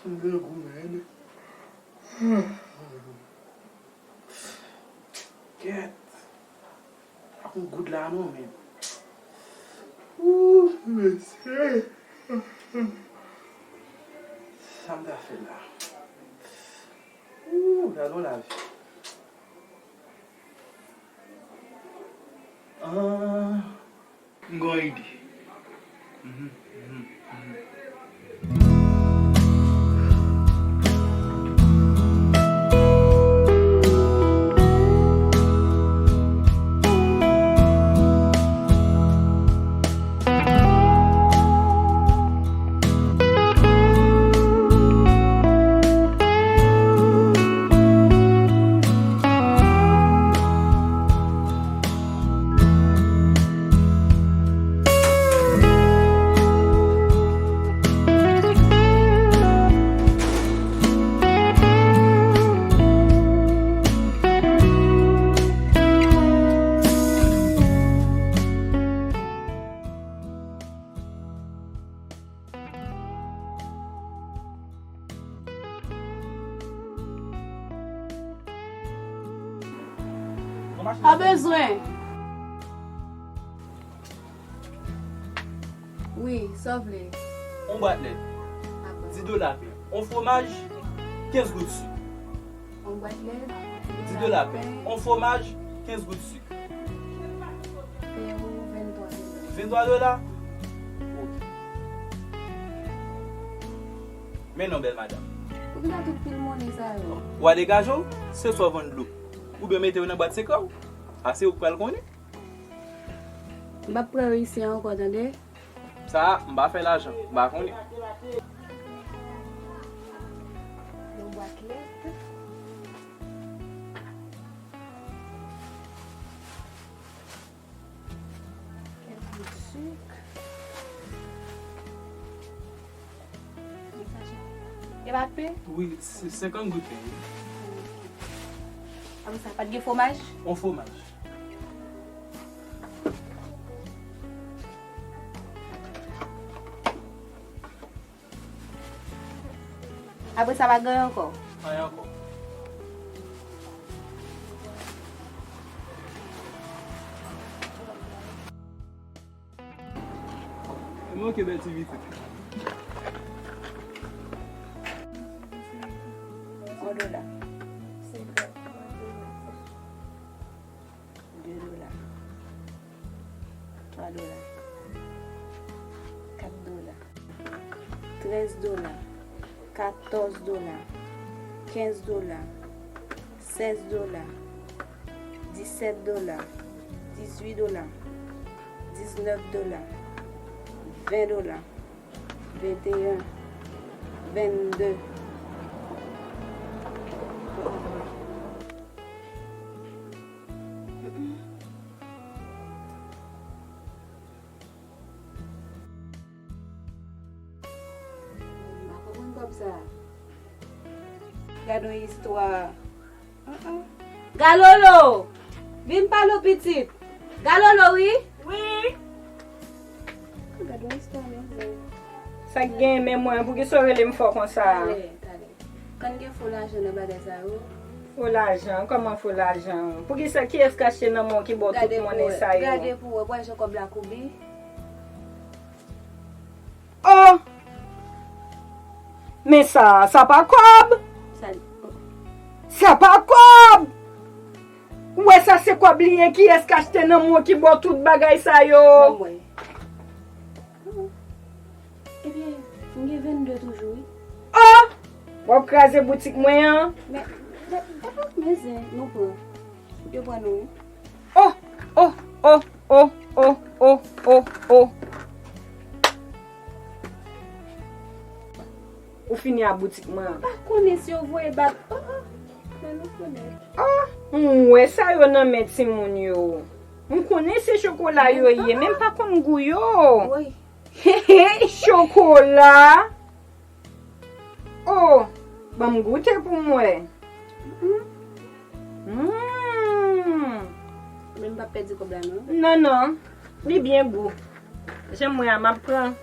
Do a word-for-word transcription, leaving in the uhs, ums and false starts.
M grangou, man. Kèt. Pa konn goud la non, men. Ooh, mesye. Sa m ta fè la? Ooh, gade yon lavi. Ah. M gen yon ide. Mhm, mhm, mhm. Pa bezwen. Wi, sa w vle? Yon bwat lèt. Dakò. Dis dola pen. Yon fwomaj, kenz goud sik. Yon bwat lèt. Dis dola pen. Yon fwomaj, kenz goud sik. Peye w venntwa dola. Venntwa dola? Ok. Men non, bèl madanm. Poukisa tout pil monnen sa yo? W a degaje w, se swa w vann dlo. Oubyen w mete yo nan bwat sekrè w. A se ou k pral konnen. M p ap pran yo isi ankò, tande? Sa a, m pa fè lajan, m pa konnen. Yon bwat lèt. Kèk gout sik. Yon sachè. E pa pen? Wi, se senkant goud pen, wi. Apre sa, pa t gen fwomaj? On fwomaj. Apre sa, pa gen ankò? Anyen ankò. Mwen ke bèl ti pitit. On dola. De dola. Twa dola. Kat dola. Trèz dola. Katòz dola. Kenz dola. Sèz dola. Disèt dola. Dizuit dola. Diznèf dola. Ven dola. Venteyen. Vennde. M pa konprann kòb sa. Gad yon istwa. Galolo! Vin pale w pitit. Galolo, wi. Wi. Gad yon istwa, men. Sa k gen, men mwen, poukisa w rele m fò konsa? Talè, talè. Konn gen fo lajan nan bagay sa yo? Fo lajan? Kòman fo lajan? Poukisa, kiyès k achte nan men w ki ba w tout monnen sa yo? Gade pou wè, gade pou wè, pou wè jan kòb la koubi. Oh! Men sa, sa pa kòb! Sa, oh. Sa pa kòb! Ou wè sa se kòb li ye, kiyès k achte nan men w ki ba w tout bagay sa yo? Ban m wè. Ebyen, m gen vennde toujou, wi. Oh! W ap kraze boutik mwen an? Men, men, men zen, nou pran. Yo pran nou, wi. Oh, oh, oh, oh, oh, oh, oh, oh. Ou fini a boutik mwen an. Pa konnen si yo voye bag. Oh, oh. Men nou konnen. Oh, m wè sa yo nan men timoun yo. M konnen se chokola yo ye, men m pa konn gou yo. Woy. Chokola. Oh, ban m goute pou m wè. Mm. Men m p ap pèdi kòb la, non? Non, non. Li byen gou. Jan m wè a, m ap pran.